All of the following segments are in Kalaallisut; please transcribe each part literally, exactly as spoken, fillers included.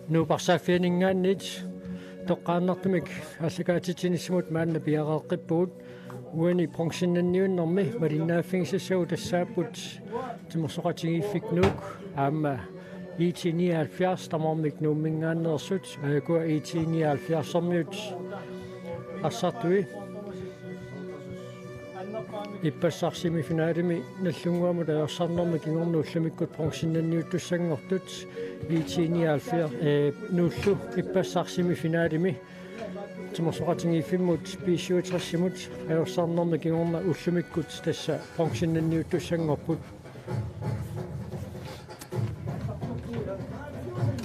Nuup arsaaffianinngaanniit toqqaannartumik aallakaatitsinissamut maanna piareeqqippugut. Uani bronzennanniunnermi malinnaaffigisassavut tassaapput Timersoqatigiiffik Nuuk aamma I T nioghalvfjerds tamarmik Nuumminngaanneersut, aajuku I T nioghalvfjerdsermiut arsartui. Ippassaq semifinalimi Nagdlunguamut ajorsarnermi kingorna ullumikkut bronzennanniuttussanngortut, I T nioghalvfjerds, eh, Nuullu ippassaq semifinalimi Timersoqatigiiffimmut B syvogtresimut ajorsarnermi kingorna ullumikkut tassa bronzennanniuttussanngorput.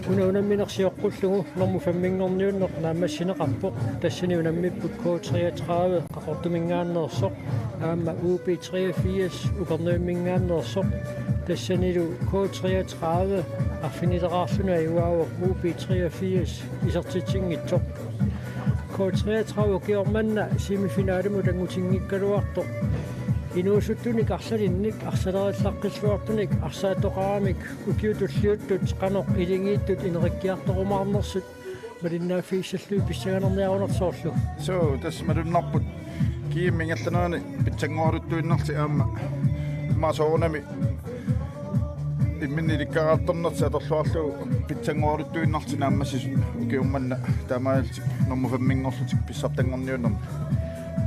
Una unammineq sioqqullugu normu femminngorniunneq naammassineqarpoq. Tassani unammipput K treogtredive Qaqortuminngaanneersoq aamma U B treogfirs Upernavimminngaanneersoq. Tassanilu K treogtredive arfinileraarluni ajugaavoq U B treogfirs isertitsinngitsoq. K treogtredive ukioq manna semifinalimut angutinngikkaluartoq. Inuusuttunik arlalinnik arsalerillaqqilluartunik arsaattoqaramik ukiut tulliuttut qanoq iligiittut ineriartorumaarnersut malinnaaffigissallugit pissanganarniarunarsoorlu. Suu, tassa malunnarpoq. Kiimmi ingerlanerani pitsanngooraluttuinnarlutik aamma. Immaqa soorunami imminni ilikkagaartarnertik atorluarlugu pitsanngooraluttuinnarlutik naammassisut ukioq manna taamaalillutik normu femminngorlutik pissartanngorniunnermi.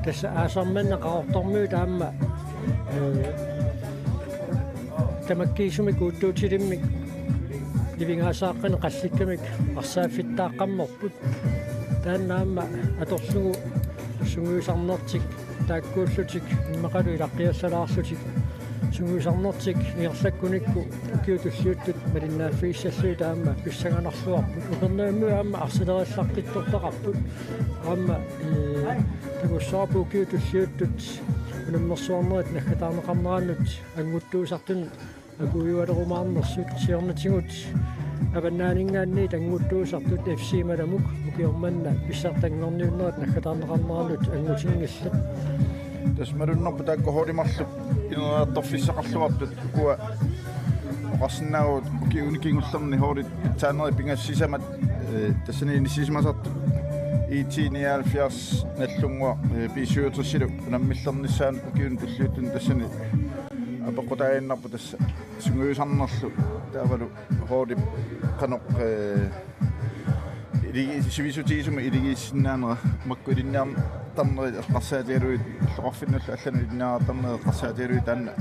Tassa aasaq manna Qaqortormiut aamma, eh, tamakkiisumik uuttuutilimmik ivigaasaqqanik qallikkamik arsaaffittaaqqammerput. Taanna aamma atorlugu sungiusarnertik taakkuullutik immaqalu ilaqqiallalaarlutik sungiusarnertik ingerlakkunikku ukiut tulliuttut malinnaaffigissallugit aamma pissanganarluarput. Upernavimmiut aamma arsalerillaqqittortaqarput. Aamma, eh, takussavarput ukiut tulliuttut unammersuarnerit naggataarneqarnerannut annguttuusartunut akuujualerumaarnersut, siornatigut Avannaaninngaanniit annguttuusartut F C Malamuk ukioq manna pissartanngorniunnerat naggataarneqarnerannut angutinngillat. Tassa malunnarpoq taakku holdi marluk ineriartorfissaqarluartut, ukua oqarsinnaavugut ukiuni kingullerni holdit pitsaanerit pingasut sisamat, eh, tassani inissisimasartut I T nioghalvfjerds Nagdlunguaq, eh, B syvogtresilu unammillernissaanut ukiuni tulliuttuni tassani apeqqutaaginnarpoq tassa sungiusarnerlu taavalu holdip qanoq, eh, iligi-, sivisutigisumik iligiissinnaanera, makku ilinniartarnerit eqqarsaatigalugit, illoqarfinnullu allanut ilinniartarnerit eqqarsaatigalugit taanna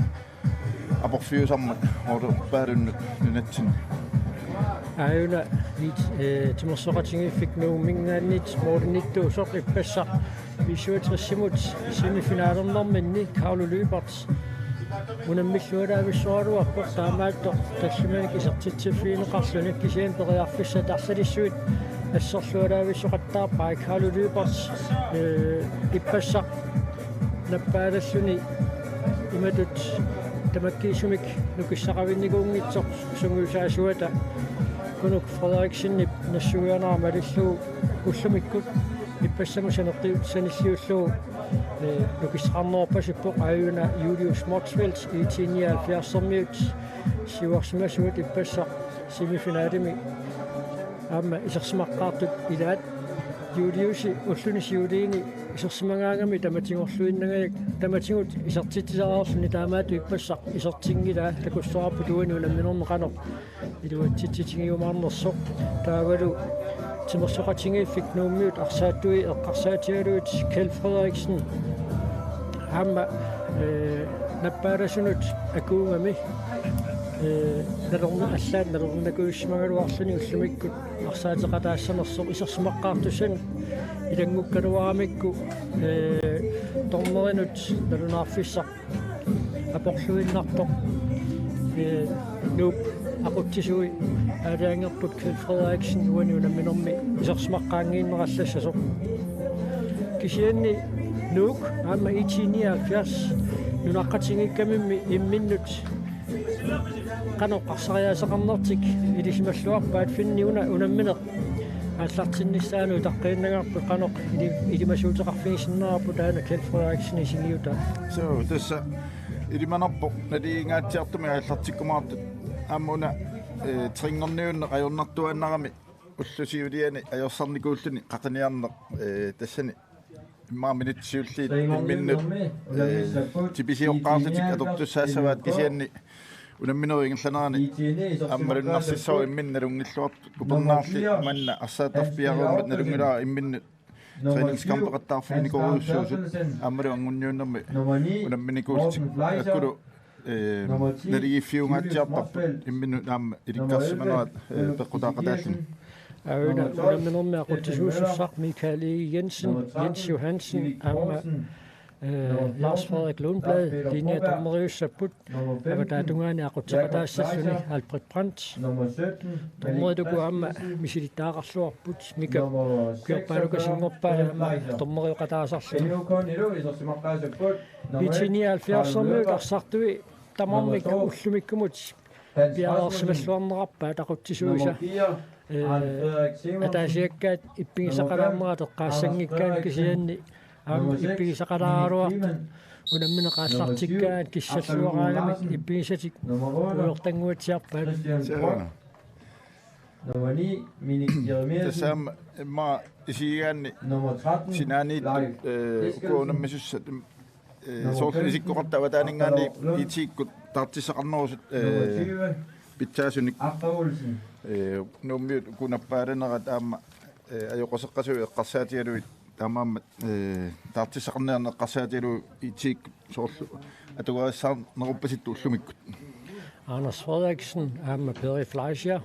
aporfiusarmat holdit paalunnut nunatsinni. Aajuna niit, eh, Timersoqatigiiffik Nuumminngaanniit målimiittuusoq ippassaq B syvogtresimut semifinalernerminni Carlo Lyberth unammillualaavissoraluarpoq, taamaattoq tallimanik isertitsiffigineqarluni, kisianni periarfissat arlalissuit asserlualaavissoqattaarpai. Carlo Lyberth, eh, ippassaq nappaalalluni imatut tamakkiisumik nukissaqavinnikuunngitsoq sungiusaasuata Kunuk Frederiksenip nassuianera malillugu ullumikkut ippassamut saneqqiut sanilliullugu, eh, nukissaqarnerorpasippoq. Aajuna Julius Motzfeldt I T nioghalvfjerdsermiut siuarsimasuat ippassaq semifinalimi aamma isersimaqqaartut ilaat. Juliusi ulluni siuliini isersimagaangami tamatigorluinnangajak, tamatigut isertitsisariarluni, taamaattoq ippassaq isertinngilaa. Takussavarput uani unamminermi qanoq iluatsitsitigiumaarnersoq. Taavalu Timersoqatigiiffik Nuummiut arsaattui eqqarsaatigalugit Kjeld Frederiksen aamma, eh, nappaallasunut akuugami, eh, nalorn-, allaat nalorninnakuussimagaluarluni ullumikkut arsaateqataassanersoq isersimaqqaartussanut ilanngukkaluaramikku, eh, dommerinut nalunaarfissaq aporluinnartoq, eh, Nuup aqutsisui aalajangerput Kjeld Frederiksen uani unamminermi isersimaqqaannginnerallassasoq. Kisianni Nuuk aamma I T nioghalvfjerds nunaqqatigiikkamimmi imminnut qanoq arsariaaseqarnertik ilisimalluarpaat. Finni una unammineq aallartinnissaanut utaqqiinnangaarput, qanoq ili-, ilimasuuteqarfigisinnaavarput taanna Kjeld Frederiksen isigiutaa. Suu, tassa ilimanarpoq naligiingaatsiartumik aallartikkumaartut. Aamma una, eh, trinngorniunneq ajornartuaannarami Ullut siuliani ajorsarnikuulluni qaqiniarneq, eh, tassani immaqa minutsit siulliit imminnut, eh, tipisioqqaarlutik atortussaassavaat, kisianni unamminerup ingerlanerani aamma malunnarsissaaq imminnut nalunngilluartut. Kupernaarli manna arsaattarfik piareermat nalunngilara imminnut træningskampeqattaarfiginikuusussat aammalu anguniunnermi unamminikuullutik. Akkulu, eh, naligiiffiungaatsiarparput imminnut aamma ilikkarsimanerat, eh, peqqutaaqataalluni. Aana unamminermi aqutsisuusussaq Michael E. Jensen, Jens Johansen aamma, eh, Lars Frederik Lundblad linjedommeriussapput. Avataatungaani aqutseqataassalluni Albert Brandt. Dommerit uku aamma misilittagaqarluarput, Mika Kjørpaalukasinngorpaa aamma dommerioqataasarluni. I T nioghalvfjerdsermiut arsartui tamarmik ullumikkumut piareersimalluarnerarpaat aqutsisuisa. Eh, ataasiakkaat ippigisaqalaarnerat eqqaassanngikkaat, kisianni aamma ippigisaqalaaraluartut unammineq aallartikkaangat kissalluaraangamik ippigisatik pujortannguatsiarpaat. Suu. Nummer ni, Minik Jeremiassen. Tassa aamma immaqa isigigaanni sinaaniittut, eh, uku unammisussat, eh, soorlu isikkoqartut avataaninngaanniit I T-kkut taartissaqarnerusut, eh, pitsaasunik, eh, Nuummiut uku nappaalanerat aamma, eh, ajoqeqqasoqasut eqqarsaatigalugit taamaammat, eh, taartissaqarniarneq eqqarsaatigalugu I T-kkut soorlu atugarissaarneruppasittut ullumikkut. Anders Frederiksen aamma Peri Fleischer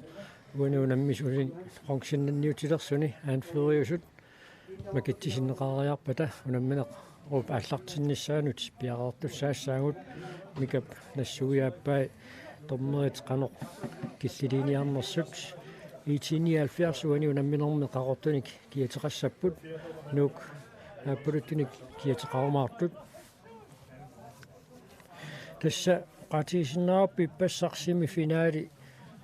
uani unammisuni bronzennanniutilersuni anføreriusut makitsisinneqariarpata unamminerup aallartinnissaanut piareertussaassaagut. Mikap nassuiaappai dommerit qanoq killiliiniarnersut. I T nioghalvfjerds uani unamminermi qaqortunik kiateqassapput, Nuuk naappuluttunik kiateqarumaartut. Tassa oqaatigisinnaarput ippassaq semifinali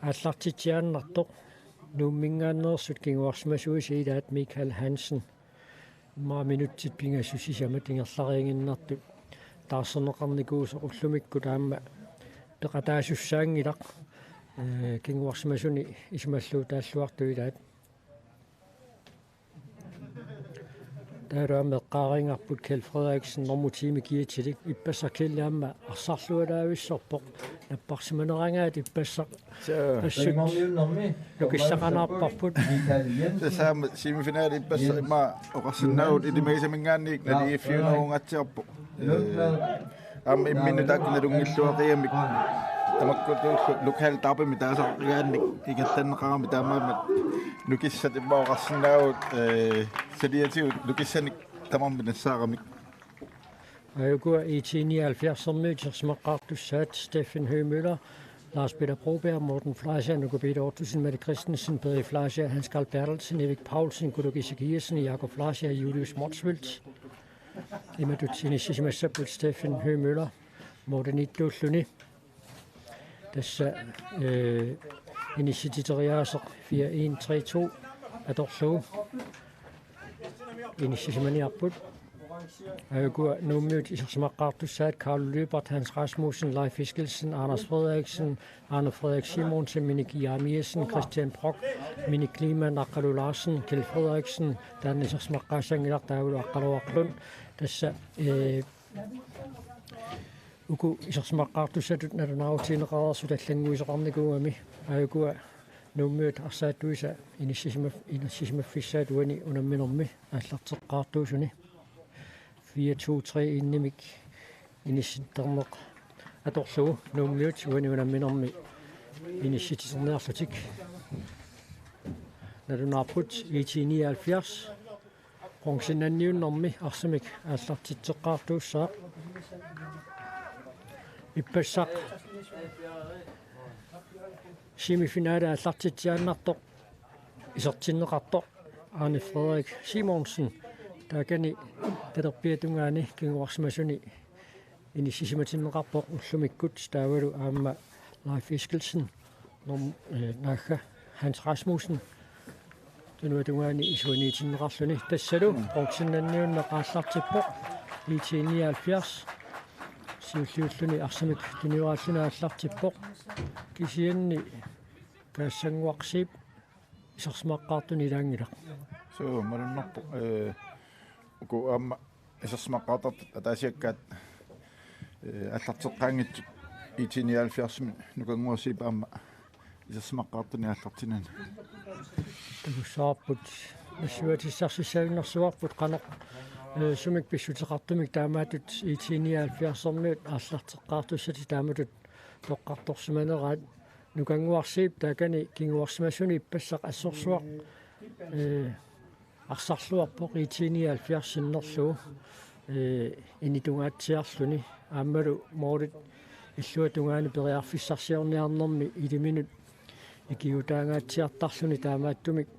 aallartitsiaannartoq. Nuumminngaanneersut kinguarsimasuisa ilaat Michael Hansen. Immaqa minutsit pingasut sisamat ingerlariiginnartut taarserneqarnikuusoq ullumikkut aamma peqataasussaanngilaq, eh, kinguarsimasuni isumalluutaalluartoq ilaat. Taavalu aamma eqqaariinnarput Kjeld Frederiksen nummer ti-mi kiatilik, ippassaq Kjeld aamma arsarlualaavissorpoq. Napparsimaneragaat ippassaq. Suu. Assut nukissaqanaarparput. Tassa aamma semifinali ippassaq immaqa oqarsinnaavugut ilimagisaminngaanniit naligiiffiunerungaatsiarpoq. Eh, aamma imminnut taakku nalunngilluaqigamik tamakkutullu lokal derbymik taasaqqigaannik ingerlanneqarami, taamaammat nukissat immaqa oqarsinnaavugut, eh, saniatigut nukissanik tamarmik nassaaramik. Aajukua I T nioghalvfjerds-ermiut isersimaqqaartussaat Steffen Høgh Møller, Lars Peter Broberg, Morten Fleischer, Nuka Peter Ottosen, Mette Christensen, Peri Fleischer, Hans Carl Berthelsen, Erik Paulsen, Kuluki Zacchaessen, Jakob Fleischer, Julius Motzfeldt. Imatut inissisimassapput Steffen Høgh Møller, Morten Ittuulluni. Tassa, eh, inissititeriaaseq fire en tre to atorlugu inissisimaniarput. Aajukua Nuummiut isersimaqqaartussaat Karl Lyberth, Hans Rasmussen, Leif Eskildsen, Anders Frederiksen, Arne Frederik Simonsen, Minik Jeremiassen, Christian Brock, Minik Kleemann, Aqqalu Larsen, Kjeld Frederiksen, taanna isersimaqqaassanngilaq taavalu Aqqalu Aqlund. Tassa, eh, uku isersimaqqaartussatut nalunaarutigineqareersut allannguisoqarnikuugamik, aajukua Nuummiut arsaattuisa inissisimaf-, inissisimaffissaat uani unamminermi aallarteqqaartuusuni. Fire to tre en-imik inissittarneq atorlugu Nuummiut uani unamminermi inissititerniarlutik. Nalunaarput I T nioghalvfjerds. Bronzennanniunnermi arsamik aallartitseqqaartuussaaq. Ippassaq semifinale aallartitsiaannartoq isertinneqartoq Arne Frederik Simonsen taakani talerpiata tungaani kinguarsimasuni inissisimatinneqarpoq ullumikkut, taavalu aamma Leif Eskildsen, norm-, eh, naagga Hans Rasmussen tunuata tungaani isuaniitinneqarluni. Tassalu bronzennanniunneq aallartippoq, I T nioghalvfjerds. Siulliulluni arsamik tunioraalluni aallartippoq. Kisianni Kaassannguaq Zeeb isersimaqqaartunik ilaanngilaq. Suu, malunnarpoq, ee, uku aamma isersimaqqaartartut ataasiakkaat, ee, aallarteqqaanngitsut I T nioghalvfjerdsimi Nukannguarsiip aamma isersimaqqaartunik aallartinani. Takussavarput nassuiatissarsissajunnersuarput qanoq, ee, sumik pissuteqartumik taamaattut I T nioghalvfjerdsermiut aallarteqqaartussatik taamatut toqqartorsimaneraat. Nukannguarsiip taakani kinguarsimasuni ippassaq assorsuaq, ee, arsarluarpoq I T nioghalvfjerds sinnerlugu, ee, initungaatsiarluni aammalu moorit illuatungaani periarfissarsiorniarnermi iliminut ikiuutaangaatsiartarluni. Taamaattumik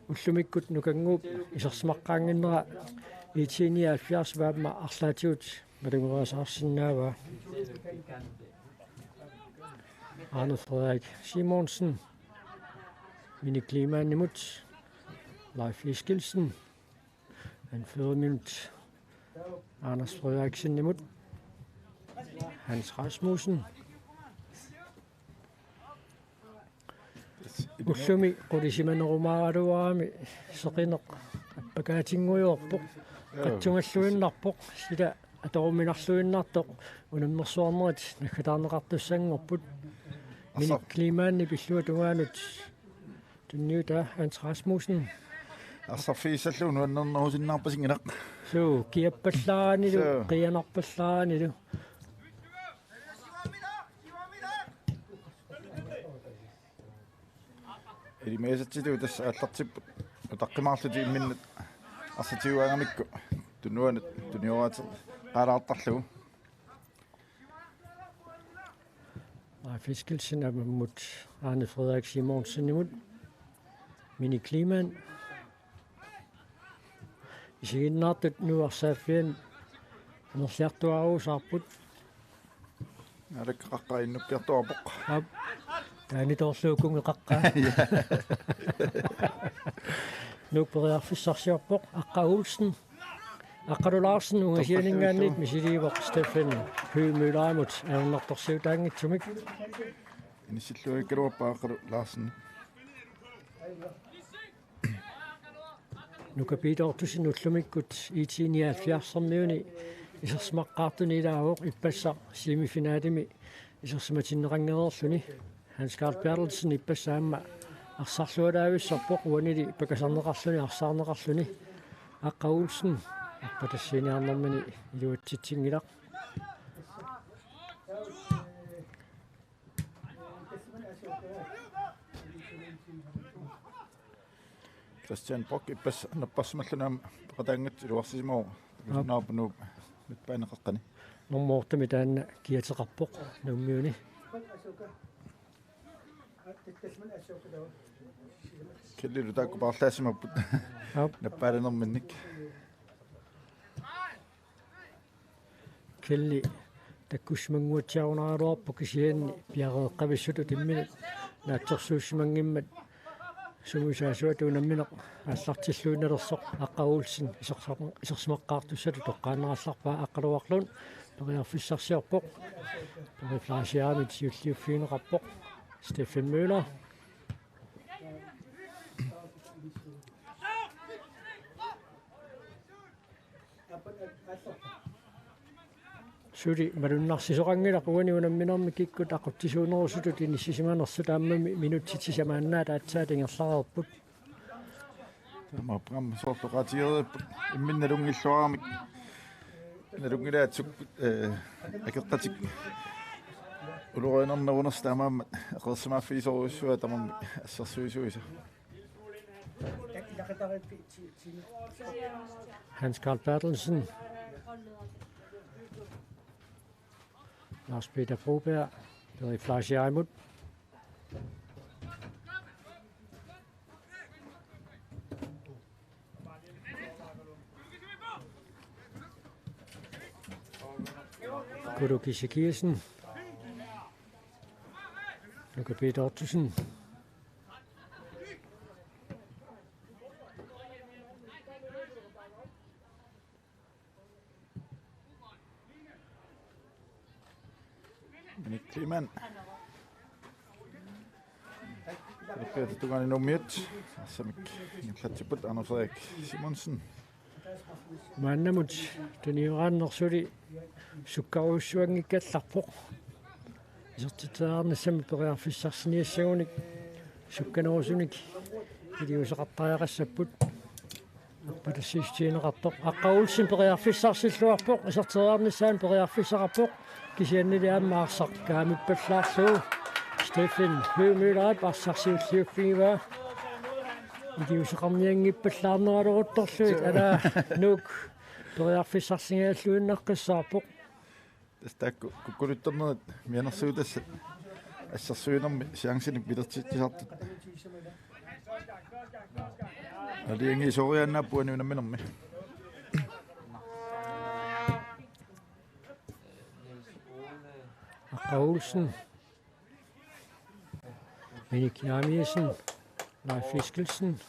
ullumikkut Nukannguup isersimaqqaannginnera I T nioghalvfjerds aamma arlaatigut malugeriasaarsinnaavaa. Arne Frederik Simonsen, Mini Kleemanimut, Leif Eskildsen, anførerminut Anders Frederiksenimut, Hans Rasmussen. Ullumi qulisimanerumaaraluarami seqineq appakaatinngujuarpoq. Joo. Qatsungalluinnarpoq, sila atoruminarluinnartoq, unammersuarnerit naggataarneqartussanngorput. Mini Arsa- Kleemanip illuatungaanut tunniutaa Hans Rasmussen. Arsarfigissallugu nuannernerusinnaarpasinngilaq. Suu, kiappallaaranilu, Suu. qiianarpallaaranilu. Ilimagisatsittut tassa aallartipput utaqqimaarlutik imminnut arsaq tiguaangamikku tunuanut tunioraateqalaartarlugu. Leif Eskildsen aamma Arne Frederik Simonsenimut, Mini Kleeman. Isiginnaartut Nuup arsaaffiani amerliartuaaruusaarput. Naalakka qaqqaq innukkiartuaarpoq. Aap. Taanitoorluukkut qaqqaq. Nuuk periarfissarsiorpoq, Aqqa Olsen. Aqqalu Larsen ungasianinngaanniit misiliivoq Steffen Høegh Møllerimut ajornartorsiutaanngitsumik. Inissilluarakku Aqqalu Larsen. Nuka Peter Ottosen ullumikkut I T nioghalvfjerdsermiuni isersimaqqaartunik ilaavoq, ippassaq semifinalimi isersimatinneqanngereerluni. Hans Karl Berthelsen ippassaq aamma arsarlualaavissarpoq, uanili pakasarneqarluni arsaarneqarluni. Aqqa Olsen arpatassiiniarnermini iluatsitsinngilaq. Christian Brock ippassaq napparsimalluni aamma peqataanngitsoq iluarsisimavoq. Aap. Naapunu midtbaneqaqqani. Normu ottemi taanna kiateqarpoq Nuummiuni. Kellilu taakku paarlaasimapput. Aap. Nappaalanerminnik. Kelly takkussimannguatsiarunaraluarpoq, kisianni piareeqqavissutut imminut naatsorsuussimanngimmat sumuisaasuata unammineq aallartilluinnalersoq. Aqqa Olsen isersa-, isersimaqqaartussatut toqqaannarallarpaa, Aqqalu Larsen periarfissarsiorpoq. Peri Fleischerip siulliuffigineqarpoq. Steffen Møller. Suli malunnarsisoqanngilaq uani unamminermi kikkut aqutsisuunerusutut inissisimanersut, taamaammat minutsit sisamaannaat aatsaat ingerlareerput. Taamaappoq aamma soorlu oqaatigereerput imminut nalunngilluaramik. Nalunngilaatsuk, ee, akeqqatik ulorianarnerunersut taamaammat eqeersimaaffigisorujussuuaat tamarmik assersuisuisa. Hans Karl Berthelsen. Lars Peter Broberg, Peri Fleischerimut. Kuluki Sikiasen. Nuka Peter Ottosen. Mini Kleeman. Peter Tungaani Nuummiut, assamik ingerlatsipput Arne Frederik Simonsen. Maannamut tunioraannersuli sukkarujussuanngikkallarpoq. Isertitseriarnissamut periarfissarsiniassagunik sukkanerusunik iliuuseqartariaqassapput. Arpatassiissutigineqartoq. Aqqa Olsen periarfissarsilluarpoq, iserteriarnissaanut periarfissaqarpoq. Kisiannili aamma arsaq kaamippallaarlugu. Steffen Høgh Møllerip arsaq siulliuffigivaa. Iliuuseqarnianngippallaarneraluartorlugit, alaa, Nuuk periarfissarsingajalluinnaqqissaarpoq. Tassa taakku kukkuluttornerit mianersuutassat assersuinermi chancinik pilertitsisartut. Aalajangiisoriaannaapput uani unamminermi. Aqqa Olsen. Minik Jeremiassen. Leif Eskildsen.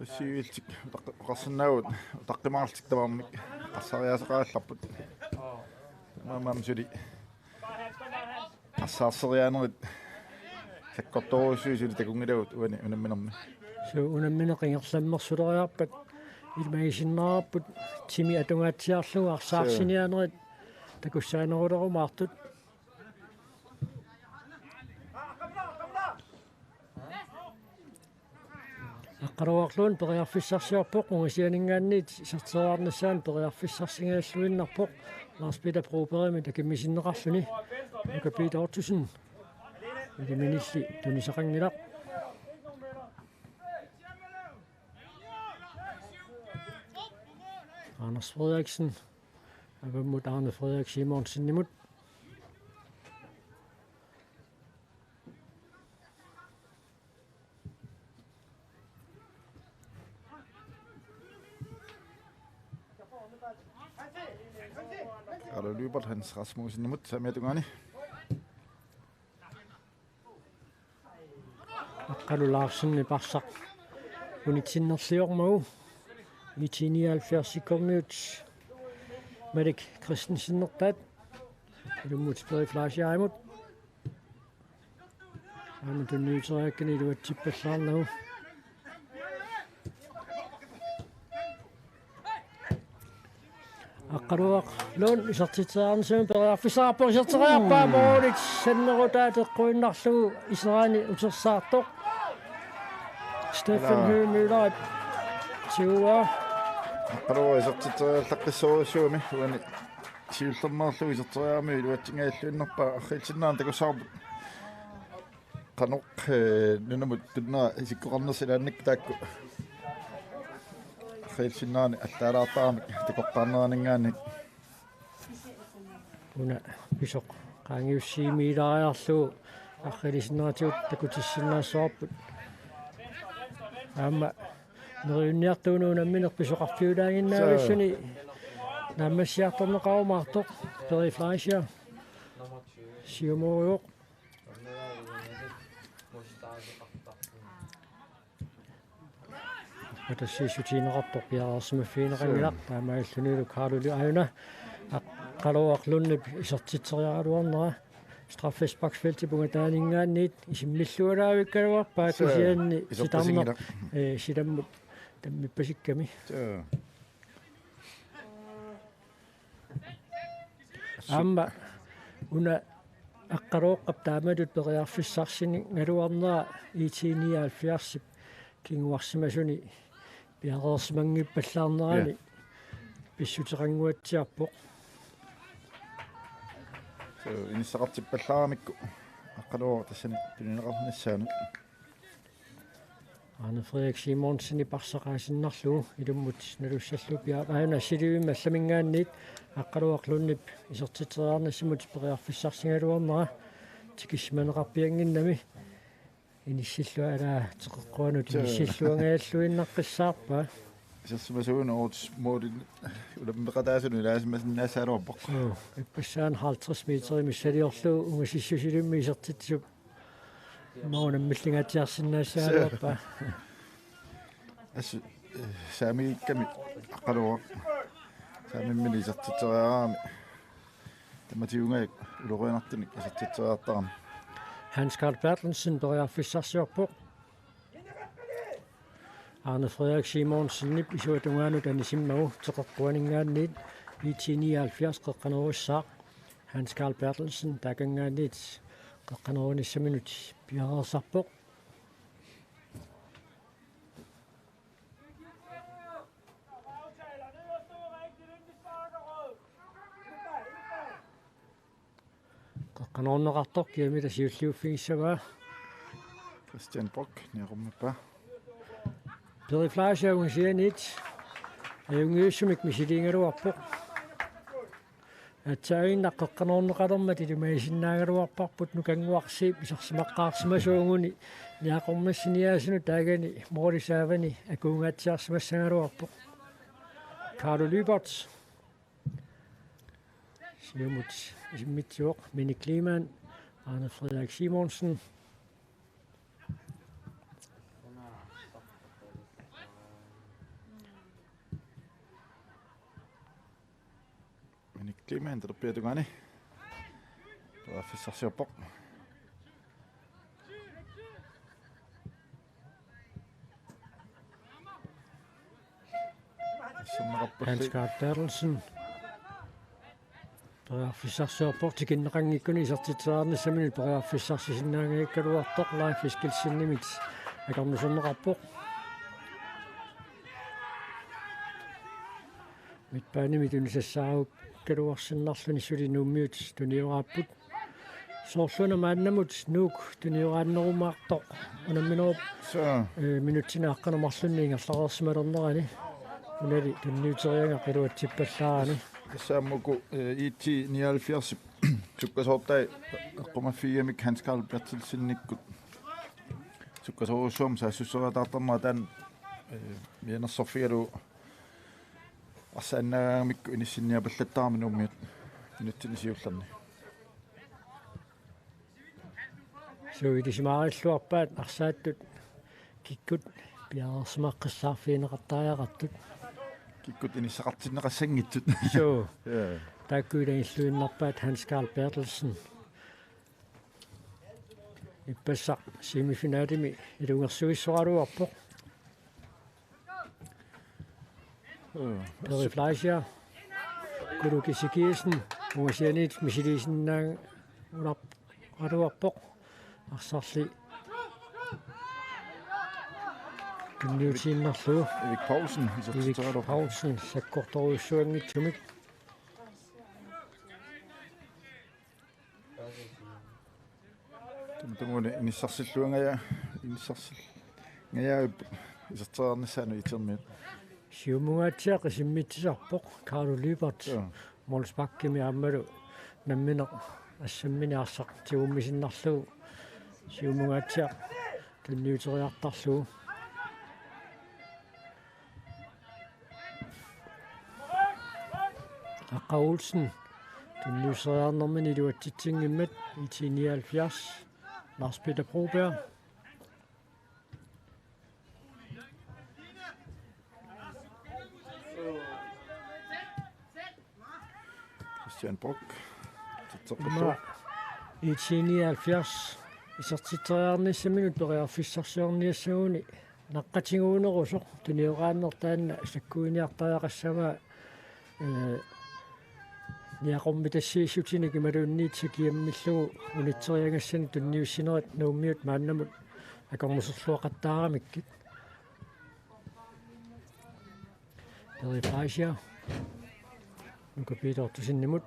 Qissiiltik utaq-, oqarsinnaavugut utaqqimaarlutik tamarmik arsariaaseqarallarput. Taamaammat suli arsaarseriaanerit sakkortoorujussuit suli takunngilagut uani unamminermi. Suu, unammineq ingerlammersuleriarpat ilimagisinnaavarput timi atungaatsiarlugu arsaarsiniaanerit takussaanerulerumaartut. Aqqaluaq Lund periarfissarsiorpoq, ungasianinngaanniit iserteriarnissaanut periarfissarsingajalluinnarpoq. Lars Peter Brobergimit akimmisinneqarluni. Nuka Peter Ottosen. Iliminilli tunisaqanngilaq. Anders Frederiksen. Avammut Arne Frederik Simonsenimut. Alu Lyberth Hans Rasmussenimut saamiata tungaani. Aqqalu Larsenip arsaq unitsinnerliormagu. IT nioghalvfjerdsikkormiut Malik Christensenertaat. Ilummut Peri Fleischarimut. Aamma tunniuteriakkani iluatsippallaarnagu. Aqqaluaq Lund isertitseriarnissamut periarfissaqarpoq, iserteriarpaa, mm, moolit sannerutaa teqquinnarlugu iserani utersaartoq. Steffen, alaa, Høgh Møllerip tiguaa. Aqqaluaq isertitseriallaqqissorujussuugami uani siullermeerlugu iserteriaramiuk iluatsingajalluinnarpaa, arriilsinnaani takussavarput. Qanoq, eh, nunamut tunnera isikkoqarnersoq ilaannakkut taakku. Arriilsinnaani allaalaartaramik takoqqaarneraninngaanniit. Una pisoq qaangiussiimiilaariarlugu arriilsinneratigut takutissinnaassavarput. Aamma neriunniartuunut unammineq pisoqarfiulaaginnaavissuni naammassiartorneqarumaartoq. Peri Fleischer siumoorujoq. Arpatassiissutigineqartoq piareersimaffigineqanngilaq, taamaalillunilu Karluli aajuna Aqqaluaq Lundip isertitseriaraluarnera. Straffesparksfeltip ungataaninngaanniit isimmilluaraavikkaluarpaa, suu, kisianni sitarneq, iserpasinngilaq, eh, silammut tammippasikkami. Suu. Aamma una Aqqaluoqqap taamatut periarfissarsinigaluarnera IT nioghalvfjerdsip kinguarsimasuni piareersimanngippallaarnerani, ja, pissuteqannguatsiarpoq. Suu, inissaqartippallaaramikku Aqqaluaq tassani tunineqarnissaanut. Arne Frederik Simonsenip arsaq aasinnarlugu ilummut nalussallugu pia-, aajuna silivimmi allaminngaanniit Aqqaluaq Lundip isertitseriarnissamut periarfissarsigaluarnera tikissimaneqarpiannginnami. Inissillugu, alaa, teqeqquanut, suu, inissilluangajalluinnaqqissaarpaa. Isersimasuunerup mooril ulammeqataasunut ilaasimasinnaassaagaluarpoq. Suu, ippassaani halvtreds meter missiliorlugu ungasissusilimmi isertitsisup imaluunniit unammillingaatsiarsinnaassagaluarpaa. Suu. Assut, eh, saamiikkami aqqaluaq. Saamimminik isertitseriarami. Tamatigut ulorianartunik isertitseriartarami. Hans Karl Berthelsen periarfissarsiorpoq. Arne Frederik Simonsenip isuata tungaanut anisimmagu teqeqquaninngaanniit I T nioghalvfjerds qeqqanoorussaaq. Hans Karl Berthelsen taakanngaanniit qeqqanoorunissaminut piareersarpoq. Qeqqanoorneqartoq kiamita siulliuffigissavaa. Christian Bock, niaqummippaa. Peri Fleischer ungasianiit ajunngitsumik misiliigaluarpoq. Aatsaannguaq qeqqanoorneqalermat ilimagisinnaagaluarparput Nukannguarsiip isersimaqqaarsimasuuguni niaqormassiniaasunut taagani moorisaavani akuungaatsiarsimassagaluarpoq. Carlo Lyberth. Siumut isimmitsivoq Minik Kleemann, Arne Frederik Simonsen. Minik Kleemann, talerpiata tungaani. Periarfissarsiorpoq. Hans Karl Berthelsen. Periarfissarsiorpoq tikinneqanngikkuni isertitseriarnissaminut periarfissarsisinnaanngikkaluartoq Leif Eskildsenimit akornuserneqarpoq. Midtbanemi tunisassaarukkaluarsinnarluni suli Nuummiut tunioraapput. Soorluna maannamut Nuuk tunioraannerumaartoq unamminerup, suu, eh, minutsini aqqaneq marlunni ingerlareersimalernerani. Unali tunniuteriagaq iluatsippallaarani. Tassa aamma uku, eh, I T nioghalvfjerds sukkasoortai eqqumaffigigamikku Hans Karl Berthelsenikkut sukkasoorujussuarmik saassusseriataartarnera taanna, eh, mianersorfigalugu arsaannaagaangamikku inissinniapallattarami Nuummiut minutsini siullerni. Suu, ilisimaarilluarpaat arsaattut kikkut piareersimaqqissaarfigineqartariaqartut. Kikkut inissaqartinneqassanngitsut. Suu. Ja. Taakku ilagilluinnarpaat Hans Karl Berthelsen. Ippassaq semifinalimi ilungersuissoraluarpoq. Peri Fleischer. Kuluki Sikiisen. Ungasianiit misiliisinnaanngilaq aluarpoq. Arsarli tunniutiinnarlugu. Erik Poulsen, Erik isertitseriarlugu. Poulsen, sakkortorujussuanngitsumik. Tuma tunguni inissarsilluangaja-, inissarsilluangajavipput iserteriarnissaanut I T-miut. Siumungaatsiaq isimmitsisarpoq Carlo Lyberth. Joo. Målsparkimi aammalu nammineq assammini arsaq tigummisinnarlugu. Siumungaatsiaq tunniuteriartarlugu. Aqqa Olsen. Tunniusseriarnermini iluatsitsinngimmat I T nioghalvfjerds. Lars Peter Broberg. Christian Bock. Titseqqittu. Ima I T nioghalvfjerds isertitseriarnissaminut periarfissarsiorniassaguni naqqatiguunerusoq tunioraanneq taanna sakkuiniartariaqassavaa, eh, niaqormitassiissutinik imaluunniit sakiammillugu unitseriagassanik tunniussinerit Nuummiut maannamut akornuserluaqattaaramikkit. Peri Fleischer. Nuka Peter Ottosenimut.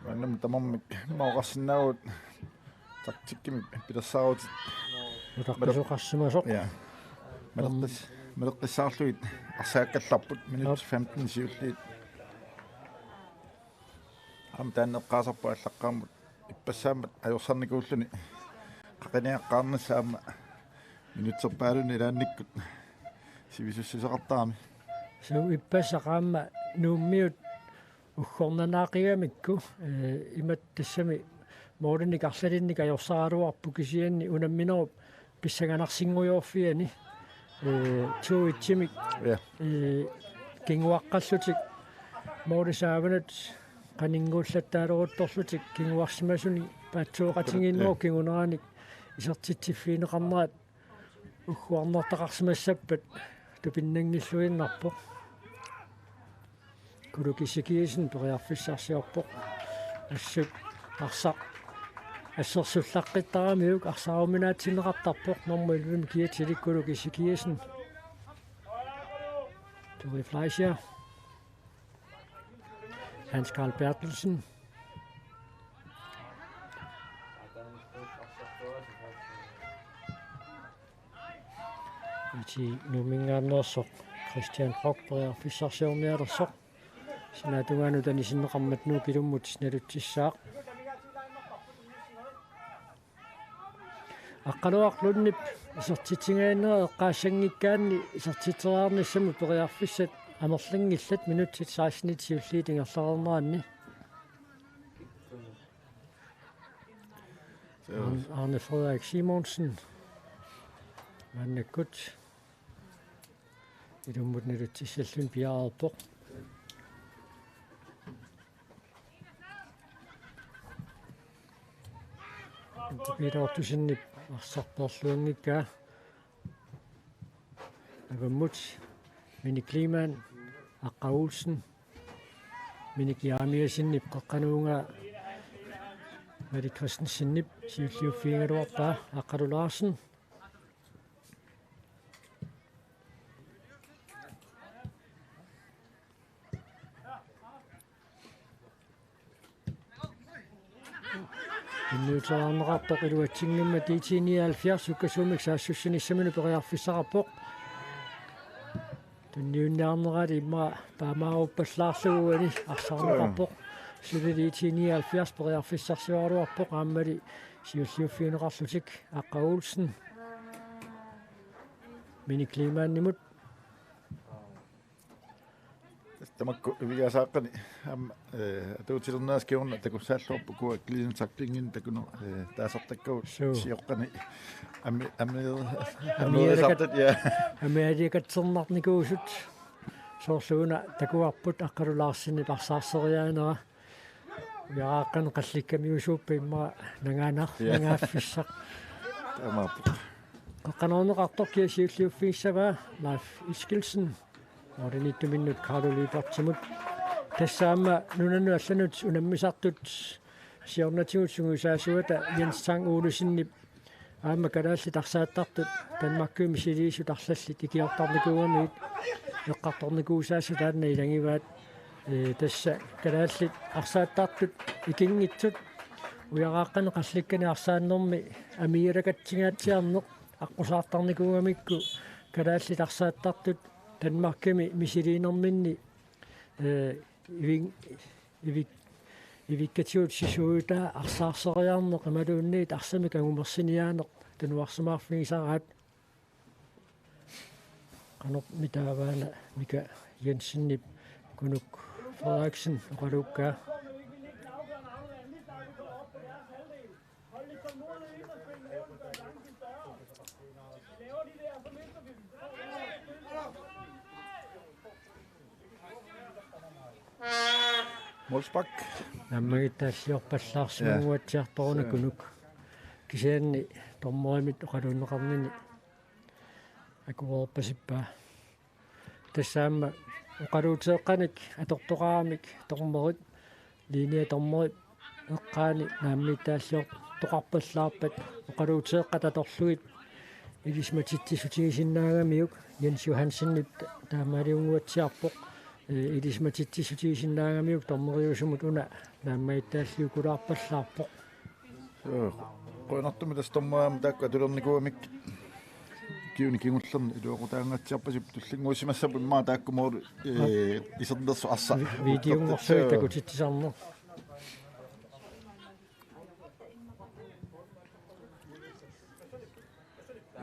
Maannamut tamarmik immaqa oqarsinnaavugut taktikkimik pilersaarutit. Utaqqisoqarsimasoq. Ja. Maleqqis-, maleqqissaarlugit arsaakkallarput minut, aap, femten siulliit. Aamma taanna eqqaasarpoq aallaqqaammut ippassaammat ajorsarnikuulluni qaqiniaqqaarnissaq aamma minutserpaalunni ilaannikkut sivisussaqartarami. Suu, ippassaq aamma Nuummiut uggornanaaqigamikku, eh, imatut tassami Målinik arlalinnik ajorsaraluarpoq kisianni unamminerup pissanganarsinngujoorfiani, ee, to-et-imik, Ja. ee, kinguaqqallutik måli saavanut qaninnguullattaaleruttorlutik kinguarsimasunik paatsooqatigiinnerup Ja. kinguneranik isertitsiffigineqarnerat ugguarnertaqarsimassappat tupinnanngilluinnarpoq. Kuluki Sikiisen periarfissarsiorpoq. Assut arsaq assersullaqqittaramiuk arsaaruminaatsinneqartarpoq nummer elleve-mi kiatsilik Kuluki Sikiisen. Turi Fleischer. Hans Karl Bertelsen. Iti Nuumminngaanneersoq Christian Brock periarfissarsiornialersoq. Sinaatungaanut anisinneqarmat Nuuk ilummut nalutsissaaq. Aqqaluaq Lundip isertitsigaanera eqqaassanngikkaanni isertitseriarnissamut periarfissat amerlanngillat minutsit seksten siulliit ingerlareerneranni. Arne, Arne Frederik Simonsen. Maannakkut ilummut nalutsissalluni piareerpoq. Peter Ottosenip arsartorluanngikkaa. Avammut Minik Kleemann, Aqqa Olsen, Minik Jeremiassenip qeqqanuunga Malik Christensenip siulliuffigigaluarpaa Aqqalu Larsen. Tunniuteriarneqartoq iluatsinngimmat I T nioghalvfjerds sukkasuumik saassussinissaminut periarfissaqarpoq. Tunniunniarnerali immaqa taamaaruppallaarlugu uani arsaarneqarpoq. Suli I T nioghalvfjerds periarfissarsioraluarpoq aammali siulliuffigineqarlutik Aqqa Olsen. Minik Kleemannimut. Tamakku ivigaasaqqani aamma, eh, atuutilerneras kingorna takussaalluarpoq ukua clean tacklinginik takuneq, eh, taasartakkagut Suu. sioqqani ammi-, ammi-, Ammialakat-, ammiuisartat, ja. Ammialiakatsernarnikuusut soorlu una takuarput Aqqalu Larsenip arsaarseriaanera. Ujaraaqqanik qallikkamiusuuppat immaqa nangaanar-, Ja. nangaaffissaq. Taamaappoq. Qeqqanoorneqartoq kia siulliuffigissavaa Leif Eskildsen. Målimiittuminnut Carlo Lyberthimut. Tassa aamma nunanut allanut unammisartut siornatigut sungiusaasuata Jens Tang Olsenip aamma kalaallit arsaattartut Danmarkimi misiliisut arlallit ikiortarnikuugamigit eqqartornikuusaasa taanna ilagivaat. Ee, tassa kalaallit arsaattartut ikinngitsut ujaraaqqanik qallikkanik arsaannermi ammialakatsingaatsiarneq aqqusaartarnikuugamikku kalaallit arsaattartut Danmarkimi misiliinerminni, ee, ivin-, ivik-, ivikkatigut sisuujutaa arsaarseriarneq imaluunniit arsamik angumersiniaaneq tunuarsimaarfigisaraat. Qanormi taavaana Mika Jensenip Kunuk Frederiksen oqaluukkaa. Målspark. Naammagittaalliorpallaarsimaguatsiartoq Ja. una Suu. Kunuk. Kisianni dommerimit oqaluunneqarnini akuerpasippaa. Tassa aamma oqaluuteeqqanik atortoqaramik dommerit, linjedommerit eqqaani naammagittaalliortoqarpallaarpat oqaluuteeqqat atorlugit ilisimatitsissutigisinnaagamiuk Jens Johansenip ta-, taamaaliunnguatsiarpoq, ee, ilisimatitsissutigisinnaagamiuk dommeriusumut una naammagittaalliukulaarpallaarpoq. Joo. Qujanartumik tassa dommerit aamma taakku atulernikuugamik. Kiuni kingullerni iluaqutaangaatsiarpasippoq tullinnguussimassapput immaqa taakku måli, ee, isernersoq arsaq. Vi-, videonngorlugit Joo. takutitsisarneq.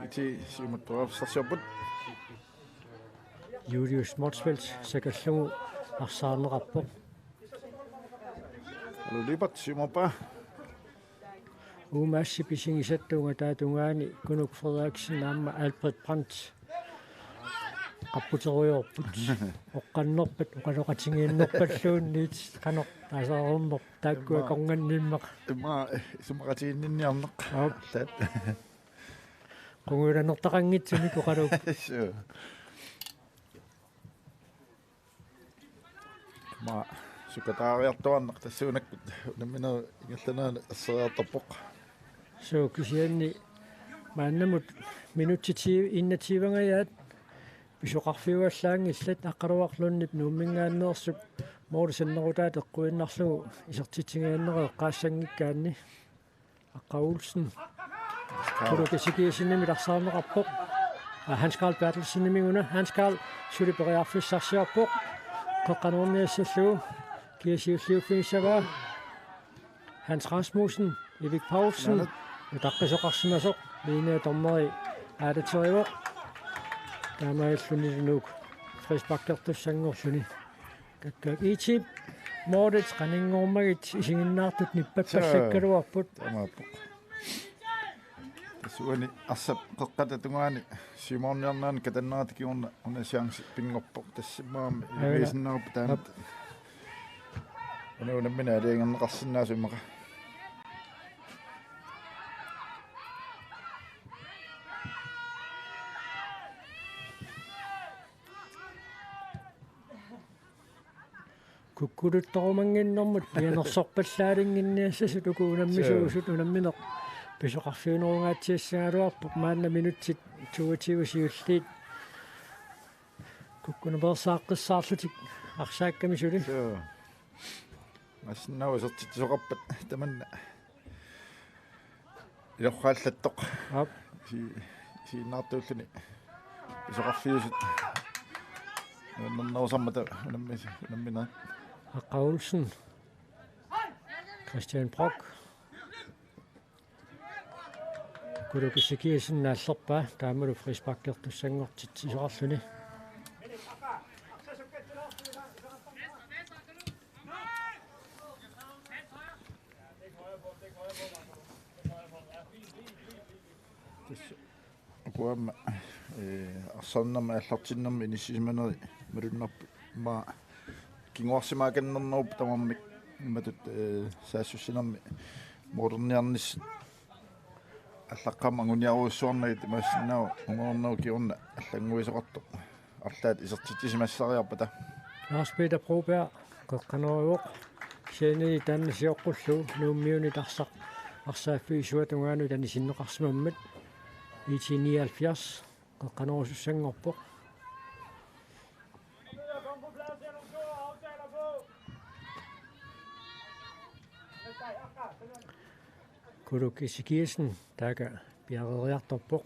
Iti siumut periarfissarsiorput. Julius Motzfeldt sakallugu arsaarneqarpoq. Alu Libert siumorpaa. Uumassi pisigisattuunga taatungaani Kunuk Frederiksen aamma Albert Brandt qapputerujoorput. Oqqannerpat oqaloqatigiinnerpalluunniit qanoq taasaareerneq taakkua. Imma. Akornanni immaqa. Imma, eh, isumaqatiginninniarneq. Aap. Allaat. Qungujulanertaqanngitsumik oqaluupput. Suu. Aamma sukataariartuarneq tassuunakkut unamminerit ingerlaneranni asseriartorpoq. Suu, kisianni maannamut minutsit enogtyve-angajaat pisoqarfiuallaanngillat, Aqqaluaq Lundip Nuumminngaanneersup måli sannerutaata eqquinnarlugu isertitsiginermi eqqaassanngikkaanni. Aqqa Olsen. Kulup Ezekiassenimit arsaarneqarpoq. Aa, Hans Karl Berthelsenimit una. Hans Karl suli periarfissarsiorpoq. Qeqqanoorniassallugu. Kia siulliuffigissavaa? Hans Rasmussen, Erik Paulsen. Nanak. Utaqqisoqarsimasoq. Liinaa dommeri aalaterivoq. Taamaalilluni Nuuk frisparkertussanngorluni. Kakkaak Itip, Mortens qaninngormagit isiginnaartut nippappallakkaluarput. Suu. Taamaappoq. Tassa uani arsap qeqqata tungaani siumoorniarnerani katannerata kingorna una chance pinngorpoq, tassa maani. Aana. Iligiinnarput taanna. Aap. Una unammineq aalajangerneqarsinnaasummaqa. Kukkuluttorumannginnermut pianersorpallaalinnginniassasut uku unammisuusut. Suu. Unammineq pisoqarfiunerungaatsiassagaluarpoq maanna minutsit toogtyve siulliit kukkunupeersaaqqissaarlutik arsaakkami suli. Suu. Massinnaavoq isertitsisoqarpat tamanna. Ilorraallattoq. Aap. Si-, siinnaartuulluni. Pisoqarfiusut. Nuannernerusarmata unammi-, unammineq. Aqqa Olsen. Christian Brock. Kulup Ezekiassen naallerpaa, taamalu frisparkertussanngortitsisoqarluni. Tassa uku aamma, eh, arsarnermi aallartinnermi inissisimaneri malunnarpoq, immaqa kinguarsimaakannernerup tamarmik imatut, eh, saassussinermi målerniarnissat allaqqammat anguniarujussuarnagit imaassinnaavoq ungareernerup kingorna allannguisoqartoq arlaat isertitsisimassariarpata. Lars Peter Broberg qeqqanooruvoq. Kisianni taanna sioqqullugu Nuummiunit arsaq arsaaffiup isuata tungaanut anisinneqarsimammat. IT nioghalvfjerds qeqqanoorusussanngorpoq. Kulup Ezekiassen taakku piareeriartorpoq.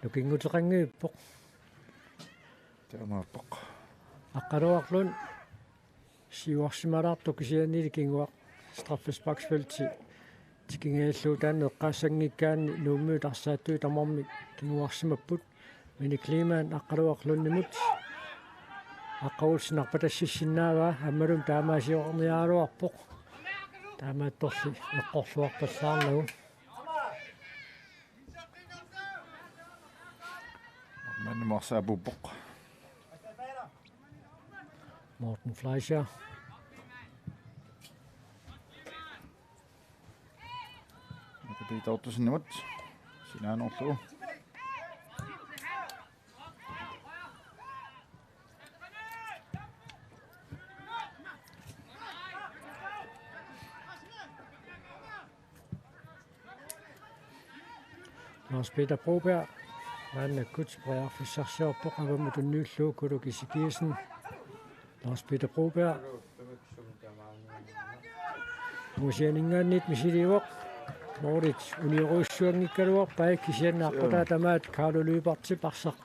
Nukinguteqanngippoq. Taamaappoq. Aqqaluaq Lund siuarsimalaartoq kisiannili kinguaq straffesparksfelti tikingajallugu taanna eqqaassanngikkaanni Nuummiut arsaattuut tamarmik kinguarsimapput. Mini Kleemann Aqqaluaq Lundimut. Aqqa Olsen arpatassissinnaavaa, aammalumi taamaasiorniaraluarpoq. Taamaattorli eqqorluarpallaarnagu. Maanna arsaapuuppoq. Morten Fleischer. Peter Ottosenimut. Sinaanerlu. Lars Peter Broberg. Maannakkut periarfissarsiorpoq avammut tunniullugu Kulup Ezekiassen. Lars Peter Broberg. Angunianinngaanniit misiliivoq. Målit uniorujussuanngikkaluarpai kisianni aqqutaa tamaat Carlo Lyberthip arsaq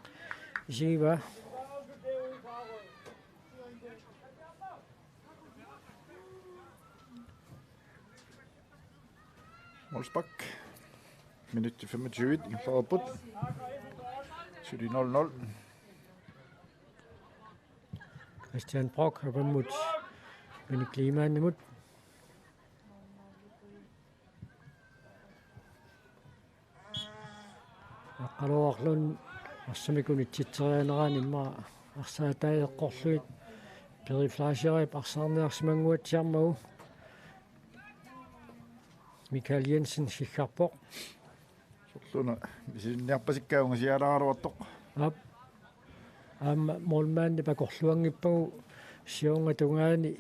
isigivaa. Målspark. Minutsit femogtyve ingerlareerput. Suli nul nul. Christian Brock avammut Benny Kleemanimut. Aqqaluarlun arsamik unitsitserianerani immaqa arsaataat eqqorlugit Peri Fleischerip arsaarniarsimannguatsiarmagu. Michael Jensen siggarpoq. Sorluna misilinniarpasikkaa ungasialaaraluartoq. Aap. Aamma målmandip akorluanngippagu siorna tungaani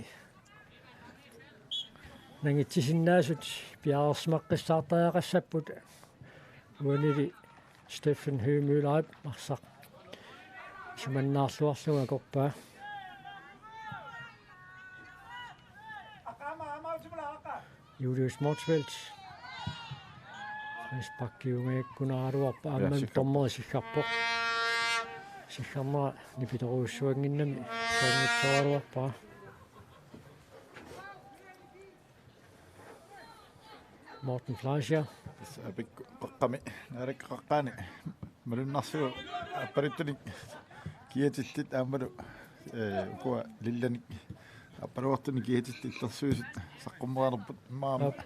nangitsisinnaasut piareersimaqqissaartariaqassapput. Uanili Steffen Høegh Møllerip arsaq isumannaarluarlugu akorpaa. Julius Motzfeldt. Frisparkiungajakkunaraluarpaa. Ja, aamma sikka. Dommeri siggarpoq. Siggarnera nipitorujussuannginnami saanngitsoraluarpaa. Morten Fleischer. Tassa apikku qaqqami, naalakkat qaqqaani malunnarsivoq aappaluttunik kiatillit aammalu, ee, ukua lillanik aappaluartunik kiatillit illersuisut saqqummereerput immaqa. Aap.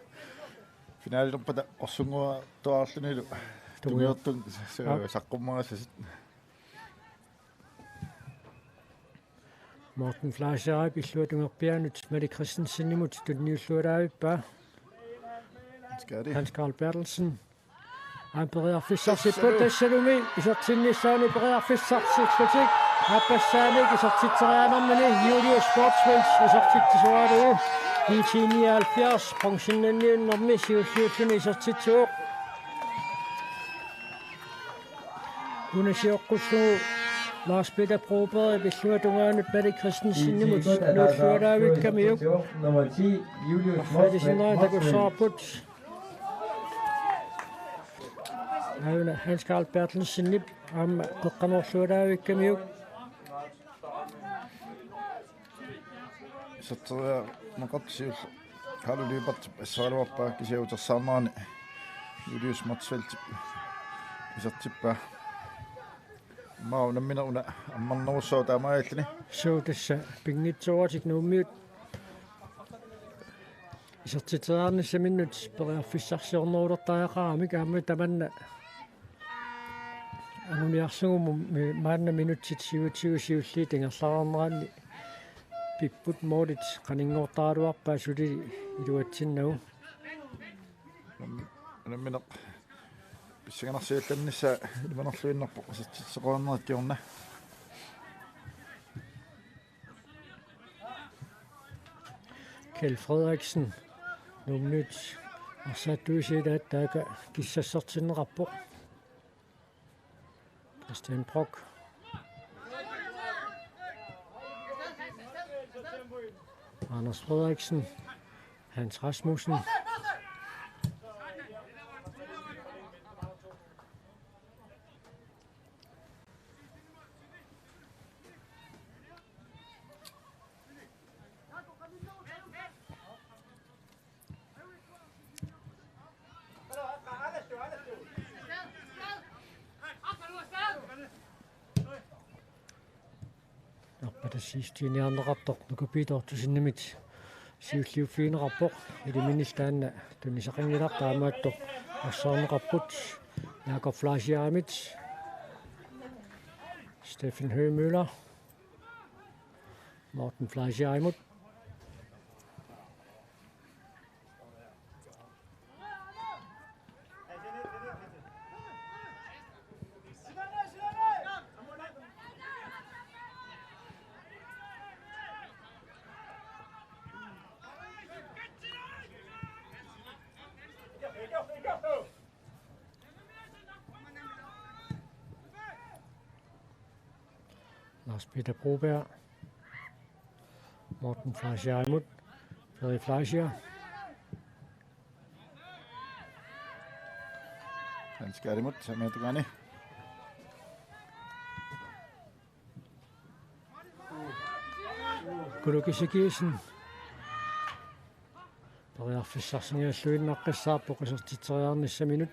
Finaalilerpata qorsunnguartuarlunilu tungiortun. Tungiortun sa-, aap, saqqummerissasoq. Morten Fleischerip illuatungerpiaanut Malik Christensenimut tunniullualaavippaa. Hans Karl Berthelsen. Aamma periarfissarsipput. Tassalu. Tassalumi isertinnissaanut periarfissarsillutik. Aappassaanik isertitseriarnermini Julius Motzfeldt isertitsisoralugu. IT nioghalvfjerds bronzennanniunnermi siulliulluni isertitsivoq. Una sioqqullugu Lars Peter Brobergip illuatungaanut Malik Christensenimut nuullualaavikkamiuk. Nummer ti, Julius Motzfeldt. Arfinisinnaanngilaq takussavarput. Aajuna Hans Karl Berthelsenip aamma qeqqanoorlualaavikkamiuk. Iserteriarneqartoq siulleq Kalu Lyberthip assaraluarpaa, kisianni utersaarnerani Julius Motzfeldtip isertippaa. Immaqa unammineq una ammarnerussaaq taamaalilluni. Suu, tassa pinngitsooratik Nuummiut isertitseriarnissaminnut periarfissarsiornerulertariaqaramik aamma tamanna anguniarlugu mi-, maanna minutsit syvogtyve siulliit ingerlareerneranni pipput målit qaninngortaraluarpaat suli iluatsinnagu. Nam-, nammineq pissanganarsiallannissaa ilimanarluinnarpoq isertitseqarnerit kingorna. Kjeld Frederiksen, Nuummiut arsaattuisilaat, taakku kissassertinneqarpoq. Christian Brock. Anders Frederiksen. Hans Rasmussen. Arpatassiissutiiniarneqartoq Nuka Piittoortussenimit siulliuffigineqarpoq. Iliminillu taanna tunisaqanngilaq, taamaattoq arsaarneqarput Jakob Fleischerimit. Steffen Høegh Møller. Morten Fleischerimut. Lars Peter Broberg. Morten Fleischerimut. Frederik Fleischer. Hans Karlimut, saamiata tungaani. Kuluki Sikiisen. Periarfissarsiorluinnaqqissaarpoq isertitseriarnissaminut.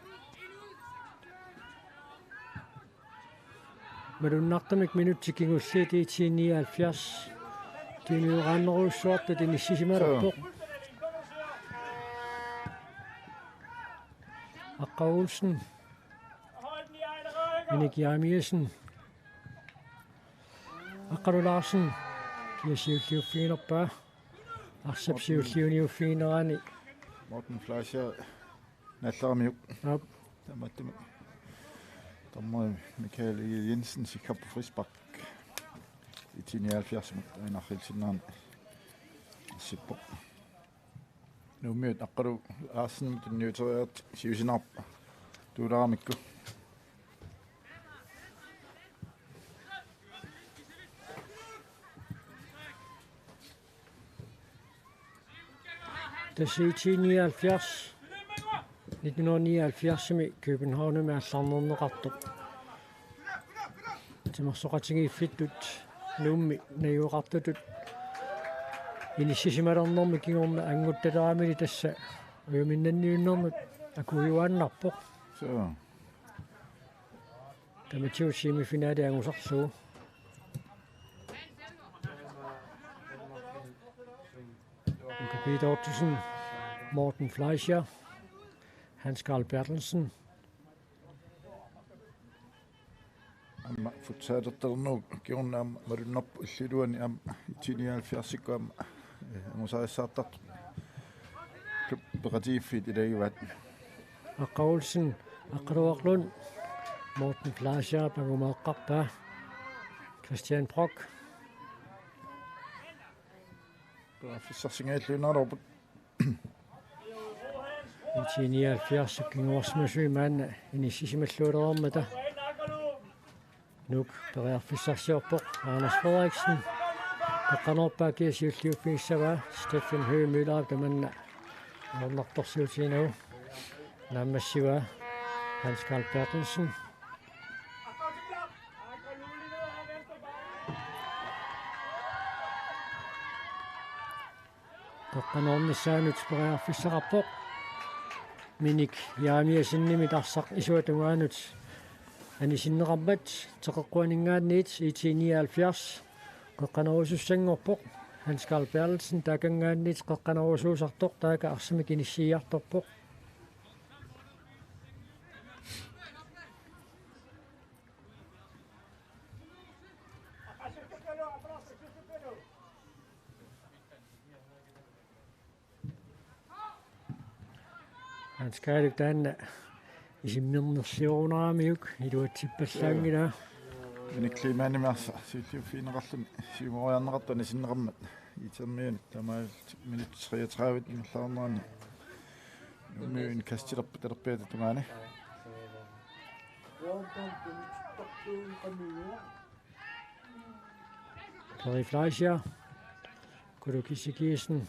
Malunnartumik minutsit kingulliit IT nioghalvfjerds. Timiugaannerujussuartut inissisimalerpoq. Aqqa Olsen. Minik Jeremiassen. Aqqalu Larsen. Kia siulliuffiginerpaa. Arsap siulliuniuffiginerani. Morten Fleischer. Nalleramiuk. Aap. Tamattumik. Dommeri Michael Egede Jensen sikkerpoq frispark. I T nioghalvfjerdsimut ajunaarfilsinnaani. Sippoq. Nuummiut Aqqalu Larsen tunniuteriarlugu siusinaarpoq. Tuularamikku. Tassa I T nioghalvfjerds, nitten hundrede nioghalvfjerdsimi Københavnimi aallarnerneqartoq. Timersoqatigiiffittut Nuummi najugaqartutut inissisimalernermi kingorna anguttaleramili tassa ujuminnanniinnarmut akuujuaannarpoq. Suu. Tamatigut semifinali angusarlugu. Nuka Peter Ottosen, Morten Fleischer, Hans Karl Berthelsen. Aamma futsalertalernerup kingorna aamma malunnarpoq illup iluani aamma I T nioghalvfjerdsikkut aamma, eh, angusarissaartartut klubbeqatigiiffiit ilagivaat. Aqqa Olsen, Aqqalu Aklund, Morten Fleischer, pangumeeqqarpaa, Christian Brock. Periarfissarsinngilluinnarput. I T nioghalvfjerds kinguarsimasui maanna inissisimallualermata. Nuuk periarfissarsiorpoq Anders Frederiksen. Qeqqanoorpaa kia siulliuffigissavaa Steffen Høegh Møller tamanna ajornartorsiutiginagu. Naammassivaa Hans Karl Berthelsen. Qeqqanoornissaanut periarfissaqarpoq. Minik Jeremiassenimit arsaq isuata tungaanut anisinneqarmat teqeqquaninngaanniit I T nioghalvfjerds qeqqanoorusussanngorpoq. Hans Karl Berthelsen taakanngaanniit qeqqanoorusuusartoq taaka arsamik inissiiartorpoq. Hans Karlip taanna isimmernersiorunaramiuk iluatsippallaanngilaa. Minik Kleemanimit arsaq siulliuffigineqarluni siumoriarneqartoq anisinneqarmat. I T-miunit tamaat minut treogtredive ingerlaarnerani. Nuummiut indkastilerput talerpiata tungaani. Kari Fleischer, Kulu Kisikisen,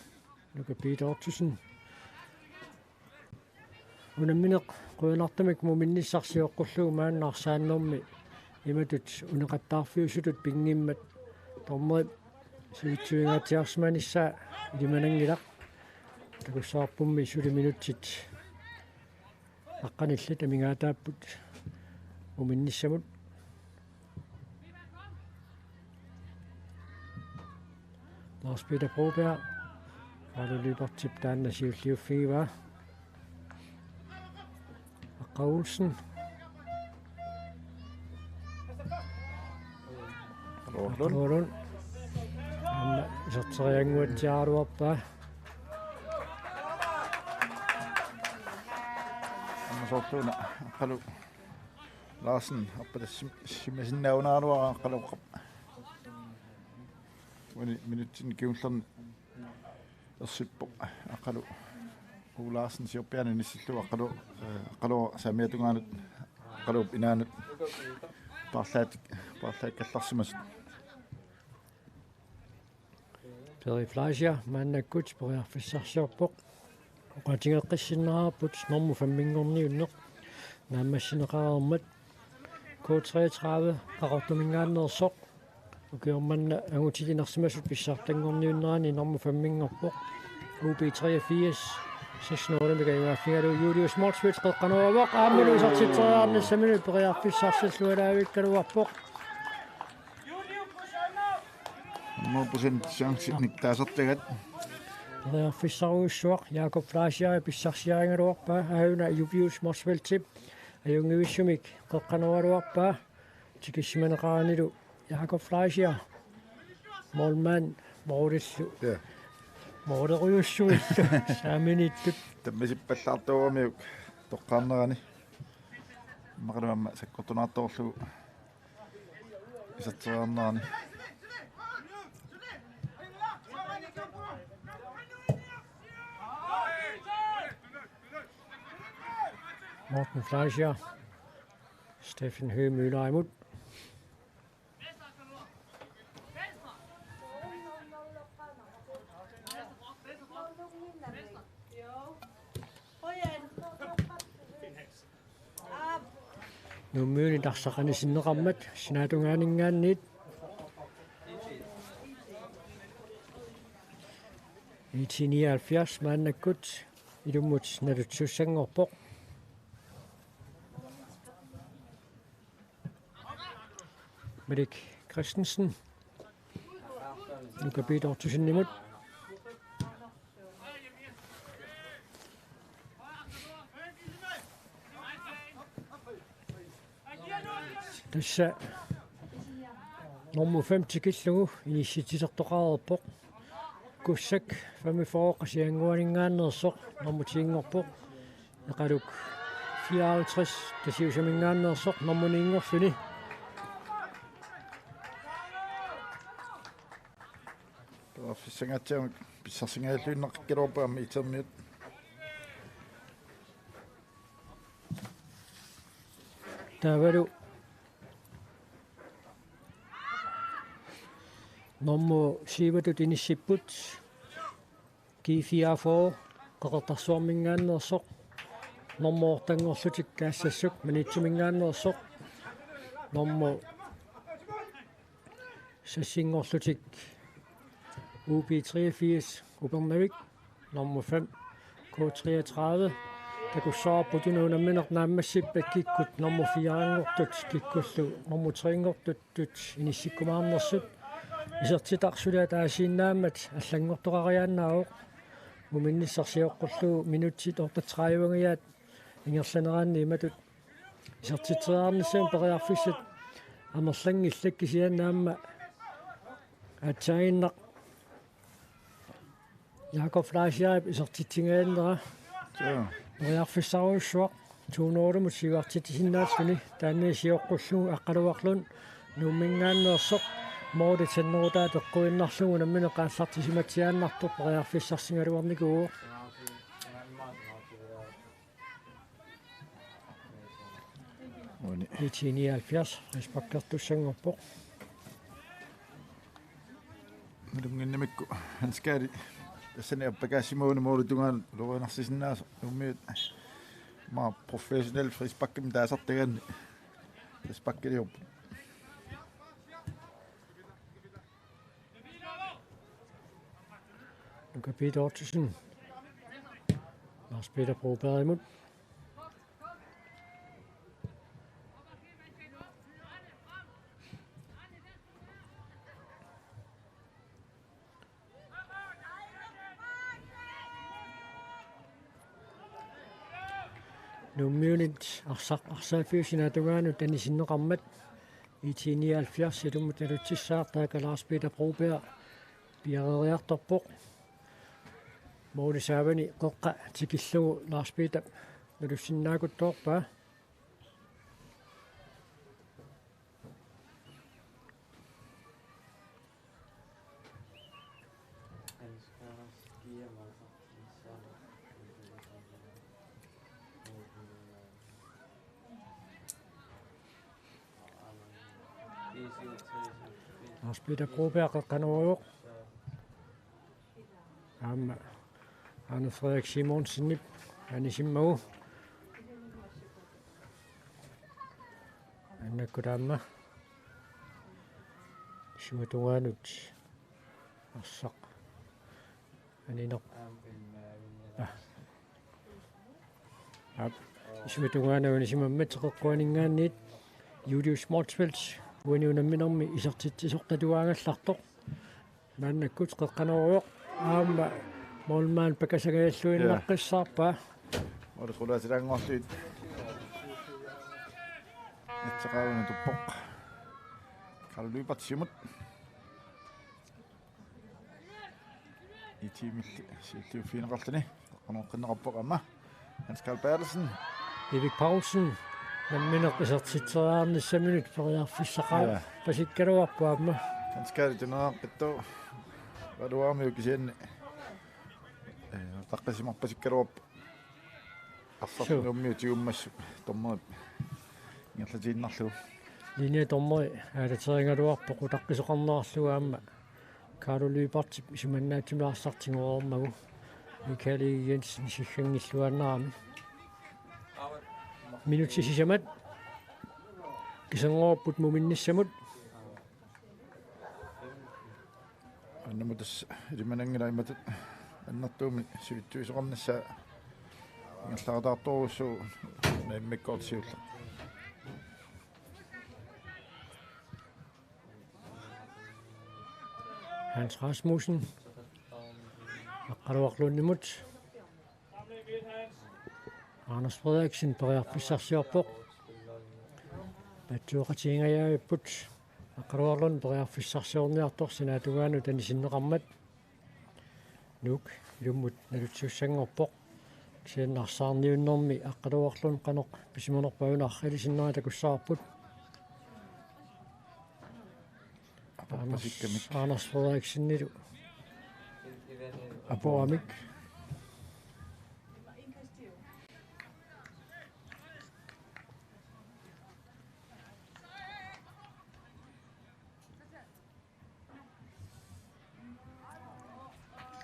Nuka Peter Ottosen. Unammineq qujanartumik muminnissaq sioqqullugu maanna arsaannermi imatut uneqattaarfiusutut pinngimmat dommerit sivitsuingaatsiarsimanissaa ilimananngilaq. Takussavarpummi suli minutsit aqqanillit amigaataapput muminnissamut. Lars Peter Broberg. Kalu Lyberthip taanna siulliuffigivaa. Aqqa Olsen. Roland. Roland. Aamma iserteriannguatsiaraluarpaa. Aamma soorluuna Aqqalu Larsen arpatassim-, simmasinnaagunaraluarpaa Aqqalu. Uani minutsinni kingullerni ersippoq Aqqalu. Ole Larsen siorpiaanut inissillugu Aqqalu, eh, Aqqalu saamiata tungaanut Aqqaluup inaanut paarlaat-, paarlaakkallarsimasut. Peri Fleischer maannakkut periarfissarsiorpoq. Oqaatigeqqissinnaavarput normu femminngorniunneq naammassineqareermat. K treogtredive Qaqortuminngaanneersoq. Ukioq manna angutit inersimasut pissartanngorniunnerani normu femminngorpoq. U B treogfirs seks nul ikajuaaffigalugu Julius Motzfeldt qeqqanoorpoq. Aammalu isertitseriarnissaminut periarfissarsillualaavikkaluarpoq. Hundrede procent chancinik taasartagat. Periarfissarujussuaq Jakob Fleischer pissarsiarigaluarpaa aajuna Julius Motzfeldt. Ajunngivissumik qeqqanooraluarpaa. Tikissimaneqaranilu Jakob Fleischer. Målmand målillu. Ja. Målerujussuillu. Saaminiittut. Tammasippallaartuumiuk toqqaarnerani. Immaqalu aamma sakkortunaartorlugu. Iserteriarnerani. Morten Fleischer. Steffen Høgh Møller imod. Nuummiunit arsaq anisinneqarmat sinaatungaaninngaanniit. IT nioghalvfjerds maannakkut ilummut naluttussanngorpoq. Malik Christensen. Nuka Peter Ottosenimut. Tassa nummer fem tikillugu inissitsitertoqareerpoq. Kussak femogfyrre Qasigiannguaninngaanneersoq nummer ti-nngorpoq. Iqaluk fireoghalvtreds Tasiusaminngaanneersoq nummer ni-nngorluni. Periarfissangaatsiamik pissarsingajalluinnaqqikkaluarpaa aamma Itermiut. Taavalu nummer syv-itut inissipput. G fireogfyrre Qeqertarsuarminngaanneersoq. Nummer otte-nngorlutik Kaassassuk Maniitsuminngaanneersoq. Nummer seks-nngorlutik U B treogfirs Upernavik. Nummer fem K treogtredive. Takussavarput una unammineq naammassippat kikkut nummer fire-nngortut kikkullu nummer tre-nngortut inissikkumaarnersut. Isertitaq suli ataasiinnaammat allanngortoqariaannaavoq. Muminnissaq sioqqullugu minutsit otteogtredive-ngiaat ingerlaneraanni imatut isertitseriarnissamut periarfissat amerlanngillat, kisianni aamma aatsaannguaq Jakob Fleischerip isertitsiniarnera. Joo. Periarfissarujussuaq to nul-imut siuartitsisinnaalluni, taanna sioqqullugu Aqqaluaq Lund Nuumminngaanneersoq måli tannerutaa peqqinnarlugu nammineq aallartisimatsiaannartoq periarfissarsigaluarnikuuvoq. Uani. IT nioghalvfjerds frisparkertussanngorpoq. Nalunnginnamikku Hans Kaali tassani appakaassimaguni målip tungaanut ulorianarsisinnaasoq, Nuummiut aamma professionel frisparkimik taasartagaanni frisparkiliorput. Nuka Peter Ottosen. Lars Peter Brobergimut. Nuummiunit arsaq arsaaffiup sinaatungaanut anisinneqarmat IT nioghalvfjerds ilummut nalutsissaaq, taakku Lars Peter Broberg piareeriartorpoq. Målip saavani qeqqa tikillugu Lars Peter nalussinnaakuttoorpaa. Lars Peter Broberg qeqqanooruvoq. Aamma Arne Frederik Simonsenip anisimmagu. Maannakkut aamma isumatungaanut arsaq anineq. Ah. Aap. Isumatungaanut anisimammat qeqquaninngaanniit Julius Motzfeldt uani unamminermi isertitsisortatuaagallartoq. Maannakkut qeqqanorujoq aamma målmand pakasangajalluinnaqqissaarpaa. Målip qulaatilaanngortuit atsaqaavani tuppoq. Kalu Lyberthimut. I T-milli siulliuffigineqarluni. Qeqqanooqqinneqarpoq aamma. Hans Karl Berthelsen. Erik Paulsen. Nammineq isertitseriarnissaminut periarfissaqaaq. Ja. Pasikkaluarpoq aamma. Hans Karl tuneqqittu. Valuarmiu kisianni. Eh, taqqisimarpasikkaluarpoq. Arsarlu Suu. Nuummiut tigummassuk dommerip ingerlatiinnarlugu. Linjedommeri aalaterigaluarpoq utaqqisoqarnerarlugu aamma. Kalu Lyberthip isumannaatsumik arsartigoormagu. Michael Jensen sikkanngilluinnarami. Minutsit sisamat. Kiserngorupput muminnissamut. Annamut tassa ilimananngilaq imatut annertuumik sivitsuisoqarnissaa ingerlaqataartorujussuuvoq nammikkoortoq siulleq. Hans Rasmussen. Aqqaluaq Lundimut. Anders Frederiksen periarfissarsiorpoq. Paatsuuqatigingajavipput. Aqqaluaq Lund periarfissarsiorniartoq sinaatungaanut anisinneqarmat. Nuuk ilummut nalutsussanngorpoq. Kisianni arsaarniunnermi Aqqaluaq Lund qanoq pisimanerpaaq una arriilisinnera takussavarput. Aporpasikkamik. Anders Frederiksenillu. Aporamik.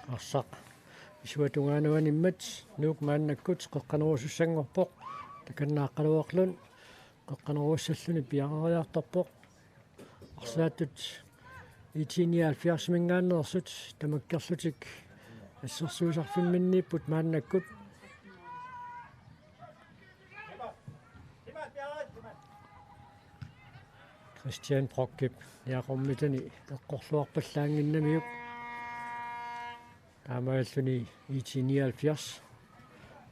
Arsaq isuata tungaanut animmat Nuuk maannakkut qeqqanorusussanngorpoq. Takanna Aqqaluaq Lund qeqqanorussalluni piareeriartorpoq. Arsaattut I T nioghalvfjerdsiminngaanneersut tamakkerlutik assersuisarfimminniipput maannakkut. Christian Brockip Jakob Mitteni eqqorluarpallaanngimmat. Taamaalilluni I T nioghalvfjerds.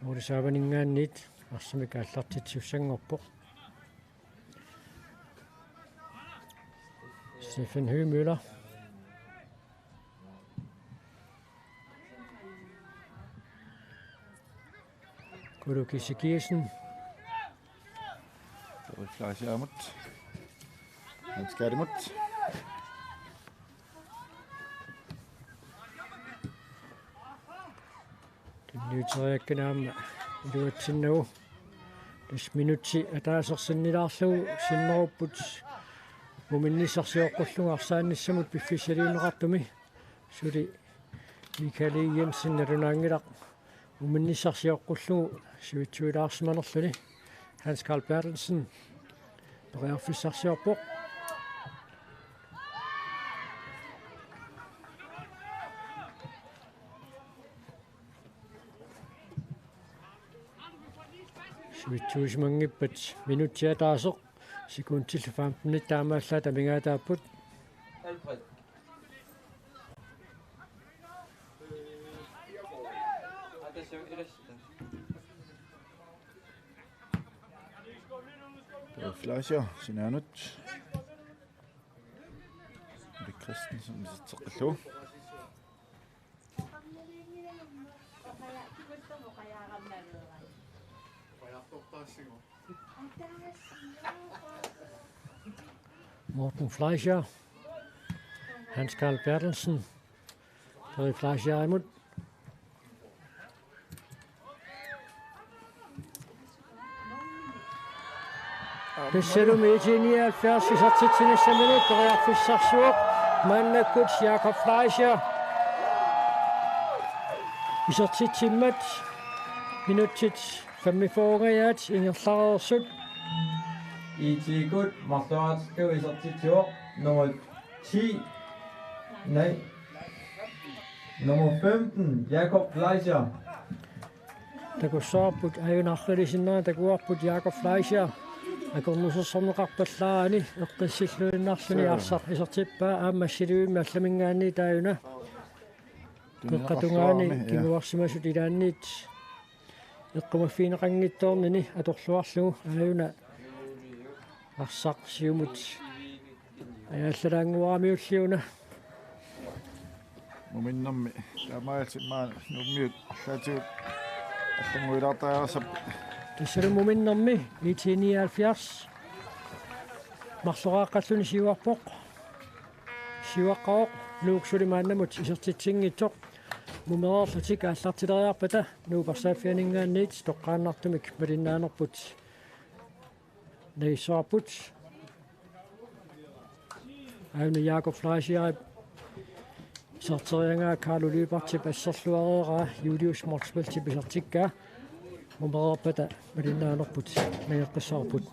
Ole Saavaninngaanniit arsamik aallartitsisussanngorpoq. Stefan Høgh Møller. Kuluki Sikiasen. Frederik Fleischer imod. Hans Gerdimut. Tunniuteriakkani aamma iluatsinnagu. Tassa minutsi ataaseq sinnilaarlugu sinnerupput. Muminnissaq sioqqullugu arsaannissamut piffissaliunneqartumi. Suli Michael Jensen nalunaanngilaq. Muminnissaq sioqqullugu sivitsuilaarsimanerluni. Hans Karl Berthelsen. Periarfissarsiorpoq. Sivitsuisimanngippat minutsi ataaseq sekundillu femtenit taamaallaat amigaataapput. Fleischer sinaanut. Erik Christensen misissoqqillugu. Morten Fleischer. Hans Karl Berthelsen. Frederik Fleischer imod. Tassalumi I T nioghalvfjerds isertitsinissaminut periarfissarsivoq maannakkut Jakob Fleischer. Isertitsimmat minutsit femogfyrrengajaat ingerlareersut. I T-kut marloratikku isertitsivoq nummer ti. Nej. Nummer femten, Jakob Fleischer. Takussavarput aajuna arriilisinnera takuarput Jakob Fleischer. Akornusersorneqarpallaarani eqqissilluinnarluni. Suu. Arsaq isertippaa aamma Siliummi allaminngaanniit taajuna. Tunniuteqarluarami, peqqatungaani, ja, kinguarsimasut ilaanniit eqqumaffigineqanngitsoornini atorluarlugu aajuna arsaq siumut ajaallalaannguaramiulliuna. Muminnermi taamaalillutik maani Nuummiut arlaatigut allannguilaartariaqassapput. Tassalu muminnermi I T nioghalvfjerds marloraaqqalluni siuarpoq. Siuaqqavoq Nuuk suli maannamut isertitsinngitsoq. Mumereerlutik aallartileriarpata Nuup arsaaffianinngaanniit toqqaannartumik malinnaanerput najissuarput. Aajuna Jakob Fleischerip iserteriaraa, Carlo Lyberthip asserluareeraa, Julius Motzfeldtip isertikkaa. Mumereerpata malinnaanerput nageqqissavarput.